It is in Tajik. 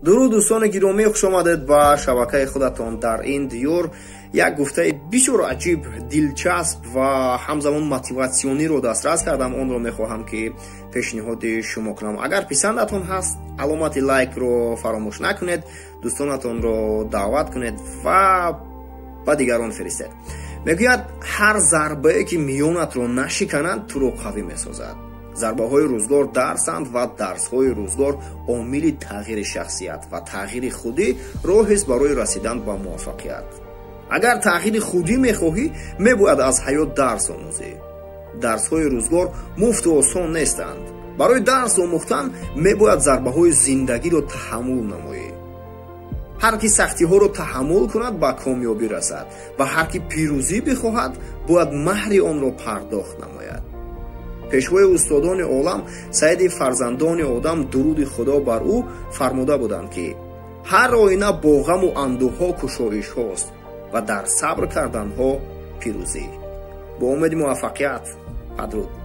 Дуруд, дӯстони гиромӣ, хуш омадед ба шабакаи худатон. Дар ин диёр як гуфтаи бисёр аҷиб, дилчасп ва ҳамзамон мотиватсиониро дастрас кардам. Онро мехоҳам, ки пешниҳоди шумо кунам. Агар писандатон ҳаст, аломати лайкро фаромӯш накунед, дӯстонатонро даъват кунед ва ба дигарон фиристед. Мегӯяд: ҳар зарбае, ки миёнатро нашиканад, туро қавӣ месозад. Зарбаҳои рӯзгор дарсанд ва дарсҳои рӯзгор омили тағйири шахсият ва тағйири худӣ роҳест барои расидан ба муваффақият. Агар тағйири худӣ мехоҳӣ, мебояд аз ҳаёт дарс омӯзӣ. Дарсҳои рӯзгор муфту осон нестанд. Барои дарс омӯхтан мебояд зарбаҳои зиндагиро таҳаммул намоӣ. Ҳар ки сахтиҳоро таҳаммул кунад, ба комёбӣ расад ва ҳар ки пирӯзӣ бихоҳад, бояд маҳри онро пардохт намояд. Пешвои устодони олам, сайиди фарзандони одам, дуруди Худо бар ӯ, фармуда буданд, ки ҳар оина бо ғаму андӯҳҳо кушоишҳост ва дар сабр карданҳо пирӯзӣ. Бо умеди муваффақият, падруд.